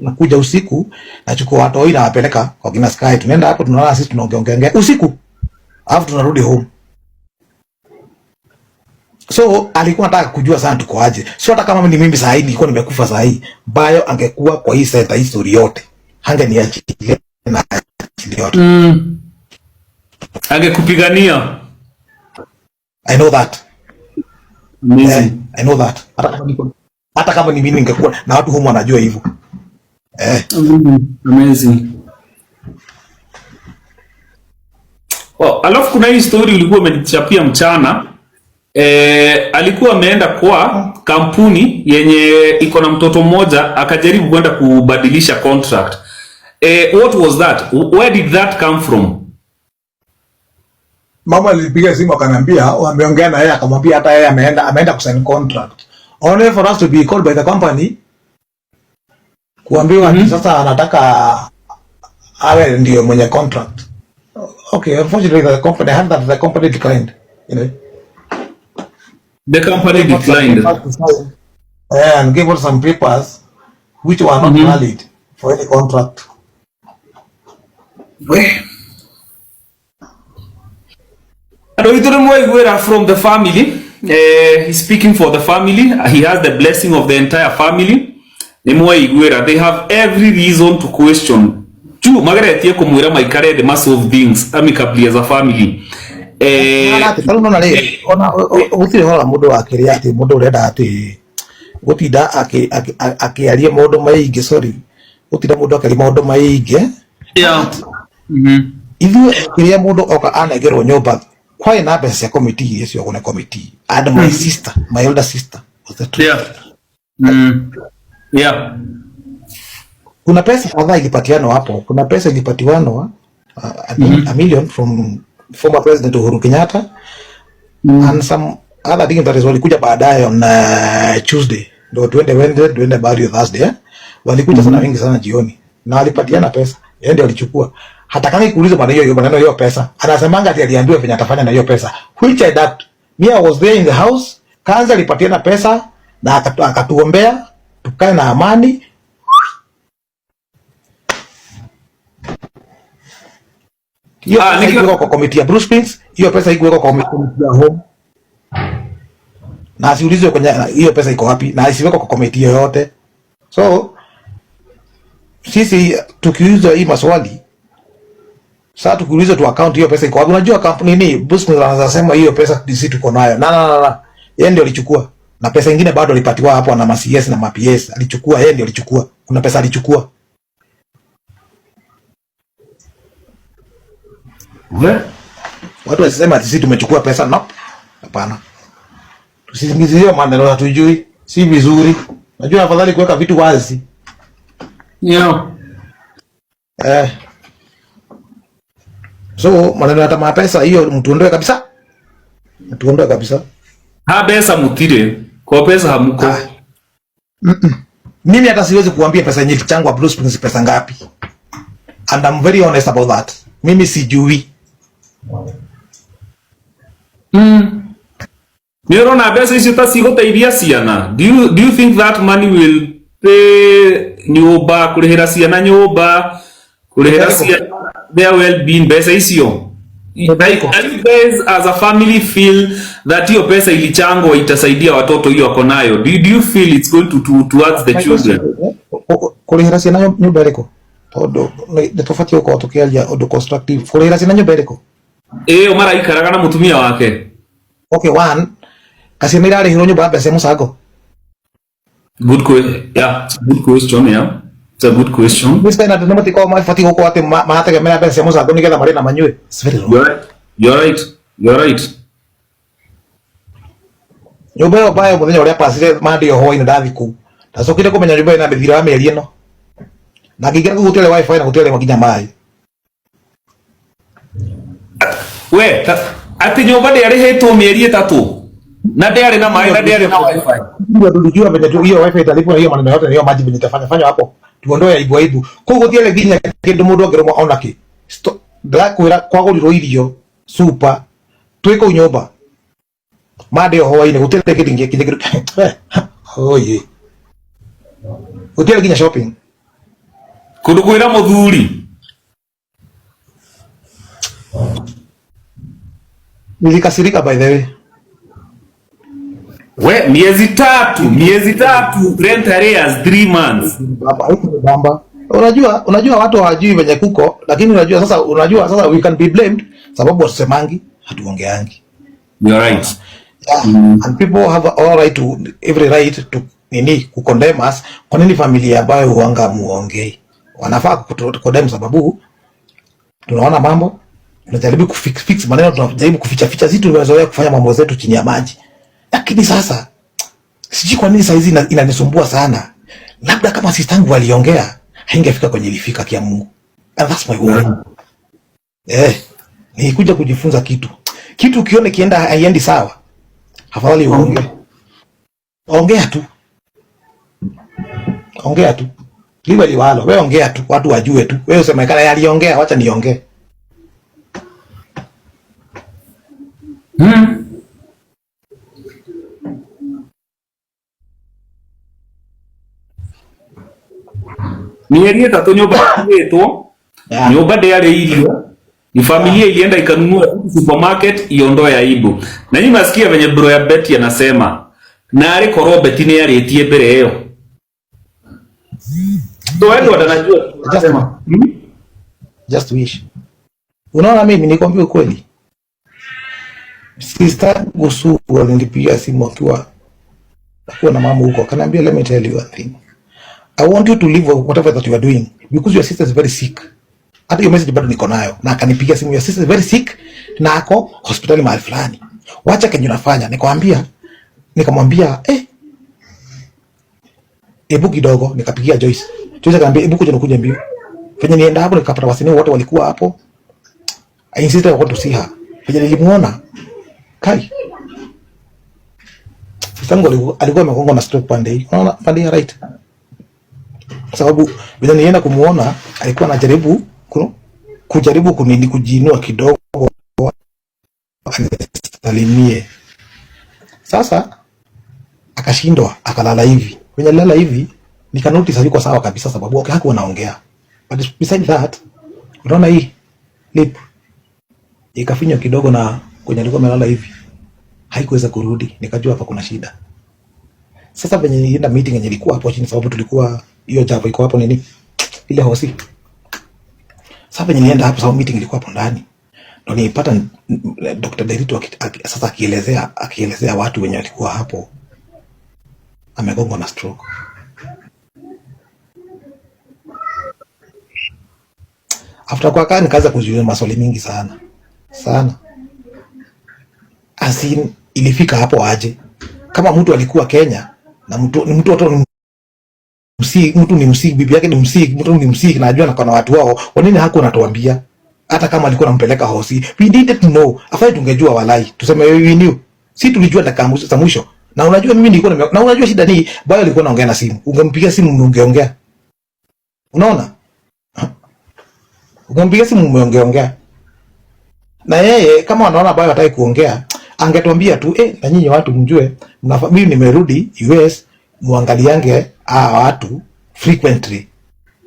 Nakuja usiku, nachukua watoi na wapeleka kwa kina Sky. Tunaenda hapo tunalala sisi, tunaongea usiku. Alafu tunarudi home. So alikuwa anataka kujua sana tuko aje. So hata kama ni mimi saa hii nilikuwa nimekufa saa hii, Bayo angekuwa kwa hii center history yote. Hangeniachilia na achilia yote. Angekupigania. I know that. Amazing. I know that. Hata kama ni mimi ningekuwa na watu humu wanajua hivyo. Amazing. Amazing. Oh, alafu kuna hii story ulikuwa umenichapia mchana. Alikuwa ameenda kwa kampuni yenye iko na mtoto mmoja, akajaribu kwenda kubadilisha contract. What was that? Where did that come from? Mama alipiga simu akaniambia wameongea na yeye, akamwambia hata yeye ameenda kusign contract. Only for us to be called by the company kuambiwa ati sasa anataka awe ndio mwenye contract. Okay, unfortunately the company, I heard that the company declined. You know. The company Gave us some declined. Papers to sign, and gave us some papers which were not valid for any contract. We. Andũ aitũ nĩ mwaiguĩra from the family. He's speaking for the family. He has the blessing of the entire family. Nĩ mwaiguĩra. They have every reason to question. Juu mageretie kũmwĩra maikare thĩ ma solve things amicably as a family. Tarĩu nona rĩ, ona gũtirĩ ũhoro wa mũndũ wakĩrĩa atĩ mũndũ ũrenda atĩ gũtinda akĩaria maũndũ maingĩ, sorry, gũtinda mũndũ akĩaria maũndũ maingĩ. Ithuĩ kĩrĩa mũndũ oka anengerwo nyũmba, kwarĩ na mbeca cia committee iria ciogwo nĩ committee, and my sister, my older sister was the truth. Kuna pesa kadhaa ilipatianwa hapo, kuna pesa ilipatiwanwa, I think a million from former President Uhuru Kenyatta and some other dignitaries walikuja baadaye on Tuesday ndo tuende Wednesday, tuende burial Thursday, eh? Walikuja sana, wengi sana, jioni, na walipatiana pesa. Yeye ndio alichukua. Hata kama ikuuliza maneno hiyo, maneno hiyo pesa, anasemanga ati aliambiwa venye atafanya na hiyo pesa, which I doubt. Me, I was there in the house. Kanza alipatiana pesa na akatuombea tukae na amani. Hiyo Ah, pesa ikuwekwa kwa committee ya Bruce Prince, hiyo pesa ikuwekwa kwa committee ya home, na asiulizwe kwenye hiyo pesa iko wapi, na isiwekwe kwa committee yoyote. So sisi tukiulizwa hii maswali sasa, tukiulizwa tu account hiyo pesa iko wapi, unajua kampuni ni Bruce Prince anaweza sema hiyo pesa sisi tuko nayo. Na na na, na. Yeye ndio alichukua, na pesa ingine bado alipatiwa hapo na ma CS na ma PS alichukua, yeye ndio alichukua. Kuna pesa alichukua. We? Watu wasisema ati sisi tumechukua pesa. No, hapana. Tusisingizie maneno hatujui, si vizuri. Najua afadhali kuweka vitu wazi. So maneno ya tamaa pesa hiyo mtuondoe kabisa, mtuondoe kabisa. Ha, pesa mutire. Kwa pesa hamuko. Ah. Mimi hata siwezi kuambia pesa yenye ilichangwa Blue Springs pesa ngapi. And I'm very honest about that. Mimi sijui. Nĩ ũrona mbeca icio ta cigũteithia ciana? Do you think that money will pay nyũmba, kũrĩhĩra ciana nyũmba, kũrĩhĩra Ĩrĩkũ? ciana their well-being, mbeca icio? Ĩrĩkũ? Are you guys as a family feel that hiyo pesa ilichangwa itasaidia watoto hiyo wako nayo? Do you feel it's going to towards the My children? question, kũrĩhĩra ciana nyũmba ĩrĩkũ? Tondũ nĩ tũbatiĩ gũkorwo tũkĩaria ũndũ constructive. Kũrĩhĩra ciana nyũmba ĩrĩkũ? Ĩyo maraikaraga na mũtumia wake. Okay, one, kaciana irarĩhĩrwo nyũmba ya mbeca cia mũcango? Yeah, it's a good question, yeah. It's a good question. Mr. Andũ nĩ matikoragwo mabatiĩ gũkorwo atĩ marategemera mbeca cia mũcango nĩgetha marĩe na manyue. It's very wrong. You're right. You're right. You're right. Nyũmba ĩyo mbayo mũthenya ũrĩa pasire mandi hwainĩ ndathi kũu, ndacokire kũmenya nyũmba ĩna mĩthiro ya mĩeri ĩno, na ngĩingĩra kũu gũtiarĩ WiFi na gũtiarĩ nginya maĩ. We, atĩ nyũmba ndĩarĩhĩtwo mĩeri 3 na ndĩarĩ na maĩ na ndĩarĩ na WiFi? Ndio tulijua venye tu hiyo WiFi italipwa na hiyo maneno yote na hiyo maji venye itafanya fanya hapo, tuondoe aibu aibu. Kũu gũtiarĩ nginya kĩndũ mũndũ angĩrũma ona kĩ. Ndĩrakwĩra kwagũrirwo irio super twĩ kũu nyũmba mande o hwainĩ, gũtiarĩ kĩndũ nginya kĩndũ, oye, gũtiarĩ nginya shopping. Kundu kwira muthuri. Nilikasirika by the way. We miezi 3, miezi 3 rent arrears 3 months. Bamba, haikunibamba. Unajua watu hawajui venye kuko, lakini unajua sasa we can be blamed sababu hatusemangi, hatuongeangi. You're right. Yeah. And people have all right to every right to nini kucondemn us. Kwa nini familia ambayo huanga muongei? Wanafaa kucondemn sababu tunaona mambo, tunajaribu kufix fix maneno, tunajaribu kuficha ficha, sisi tumezoea kufanya mambo zetu chini ya maji. Lakini sasa sijui kwa nini saizi inanisumbua sana. Labda kama sistangu waliongea, haingefika kwenye ilifika kia Mungu. And that's my worry. Nilikuja kujifunza kitu. Kitu ukiona kienda haiendi sawa, afadhali uongee. Ongea tu. Ongea tu. Liwe liwalo, wewe ongea tu, watu wajue tu. Wewe usemekana yaliongea, wacha niongee. Mieri 3 nyumba ĩtwo nyumba ndĩarĩ irio ni familia ilienda ikanunua vitu supermarket iondoe aibu. Na nyinyi nasikia venye bro ya Betty anasema na arĩ korwo Betty nĩ arĩtie mbere ĩyo. So Edward anajua Just, just wish. Unaona, mimi nikwambie ukweli, sister Gusu alinipigia simu akiwa na mama huko, akaniambia let me tell you one thing, I want you to leave whatever that you are doing because your sister is very sick. Hata hiyo message bado niko nayo, na akanipigia simu, your sister is very sick na ako hospitali mahali fulani, wacha kenye unafanya. Nikamwambia hebu kidogo, nikapigia Joyce. Joyce akaniambia hebu kuja nikuja mbio. Venye nienda hapo nikapata wasanii wote walikuwa hapo. I insisted I want to see her. Venye nilimuona kai sistangu alikuwa amegongwa na stroke pande hii. Unaona pande hii ya right. Kwa sababu venye nilienda kumuona alikuwa anajaribu kujaribu kunini kujiinua kidogo anisalimie. Sasa akashindwa akalala hivi. Venye alilala hivi nika notice hayuko sawa kabisa sababu okay, hakuwa anaongea. But beside that, unaona hii lip ikafinywa kidogo na kwenye alikuwa amelala hivi, haikuweza kurudi. Nikajua hapa kuna shida. Sasa venye nilienda meeting yenye ilikuwa hapo chini, sababu tulikuwa hiyo java iko hapo nini ile hosi. Sasa venye nilienda hapo, sababu meeting ilikuwa hapo ndani, ndo nilipata Dr. Derito sasa akielezea watu wenye walikuwa hapo amegongwa na stroke. After kwa kaa nikaanza kujiuliza maswali mingi sana sana, as in ilifika hapo aje? Kama mtu alikuwa Kenya na mtu ni mtu hata ni msi, mtu ni msi, bibi yake ni msi, mtu ni msi, na ajua na watu wao, kwa nini hakuwa anatuambia? Hata kama alikuwa anampeleka hosi, we needed to know. Afai tungejua walai, tuseme we knew. Si tulijua dakika za mwisho. Na unajua mimi nilikuwa na unajua shida ni Bayo alikuwa anaongea na simu. Ungempigia simu ungeongea. Unaona? Ungempigia simu umeongeongea. Na yeye kama anaona Bayo hataki kuongea, angetuambia tu na nyinyi watu mjue mimi nimerudi US, muangaliange hawa watu frequently.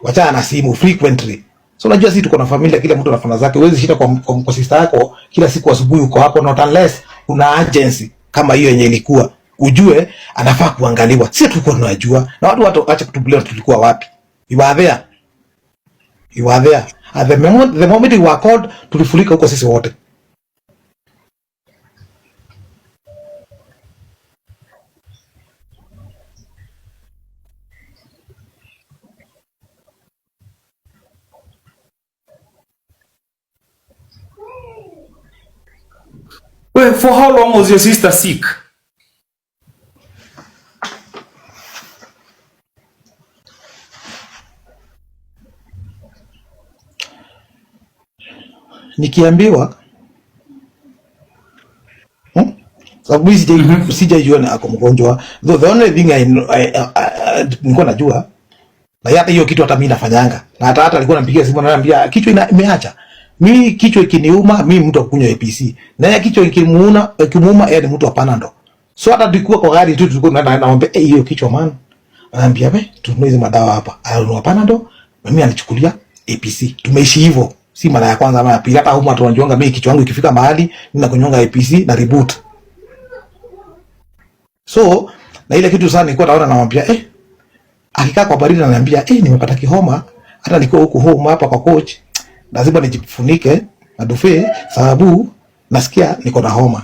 Wachana na simu frequently. So unajua sisi tuko na familia, kila mtu ana familia zake. Huwezi shida kwa sister yako kila siku asubuhi uko hapo, not unless kuna urgency kama hiyo yenye ilikuwa. Ujue anafaa kuangaliwa. Sisi tulikuwa tunajua. Na watu acha kutublame tulikuwa wapi. You were there. You were there. At the moment we were called, tulifurika huko sisi wote. Well, for how long was your sister sick? Nikiambiwa Sababu mimi sijaijua ni ako mgonjwa. Though the only thing I know, nilikuwa najua na hata hiyo kitu hata mimi nafanyanga. Na hata alikuwa anampigia simu ananiambia kichwa imeacha. Mimi kichwa ikiniuma, mimi mtu akunywa APC. Na yeye kichwa ikimuuma yeye ni mtu wa Panadol. So hata tulikuwa kwa gari tu tulikuwa tunaenda naomba hiyo kichwa man. Ananiambia we tununue hizo madawa hapa. Anunua Panadol, Mimi alichukulia APC. Tumeishi hivyo. Si mara ya kwanza ama ya pili. Hata humu watu wanajuanga mimi kichwa yangu ikifika mahali mimi nakunywanga APC na reboot. So na ile kitu sana nilikuwa naona namwambia, akikaa kwa baridi ananiambia, nimepata kihoma, hata nilikuwa huku home hapa kwa coach lazima nijifunike na duvet sababu nasikia niko na homa.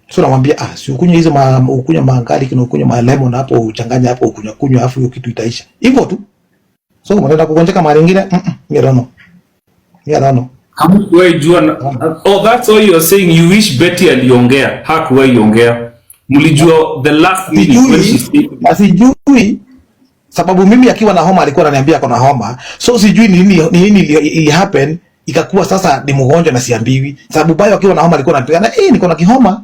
So namwambia, si ukunywe hizo ukunywe maangali na ukunywe ma lemon hapo, uchanganye hapo, ukunywe kunywa, afu hiyo kitu itaisha. Hivyo tu. So unaenda kugonjeka mara nyingine, I don't know. I don't know. Hamkuwahi jua oh, that's all you're saying. You wish Betty aliongea. Hakuwahi ongea. Mlijua the last minute when she Sijui, said na sijui sababu mimi akiwa na homa alikuwa ananiambia ako na homa, so sijui ni nini ili happen ikakuwa sasa ni mgonjwa na siambiwi. Sababu Bayo akiwa na homa alikuwa ananiambia, niko na kihoma.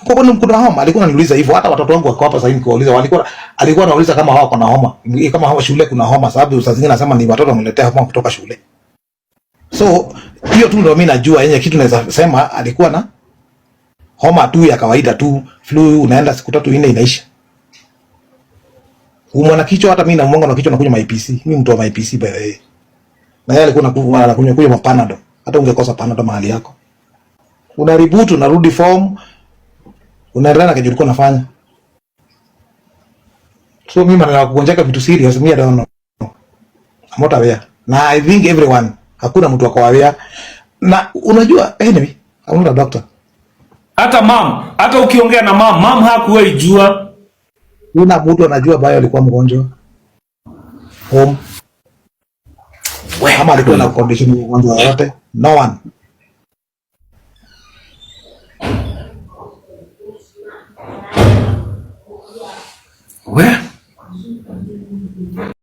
Kwa kwani kuna homa? Alikuwa ananiuliza hivyo. Hata watoto wangu wako hapa sasa hivi nikiwauliza, walikuwa alikuwa anauliza kama wako na homa. Kama hawa shule kuna homa, sababu saa zingine nasema ni watoto wameletea homa kutoka shule. So hiyo tu ndio mimi najua yenye kitu naweza sema, alikuwa na homa tu ya kawaida tu, flu, unaenda siku 3 4 inaisha. Kuumwa na kichwa, hata mimi naumwanga na kichwa, nakunywa ma-IPC. Mimi mtu wa ma-IPC, by the way. Na yeye alikuwa anakunywa kunywa mapanado. Hata ungekosa panado mahali yako. Una reboot, unarudi form, unaendelea na kenye ulikuwa unafanya. So mimi maneno ya kugonjeka vitu serious, mimi I don't know. I'm not aware. Na I think everyone, hakuna mtu ako aware. Na unajua, anyway, I'm not a doctor. Hata mam, hata ukiongea na mam, mam hakuwahi jua. Kuna mtu anajua Bayo alikuwa mgonjwa home ama alikuwa na condition ya ugonjwa wowote? No one. We.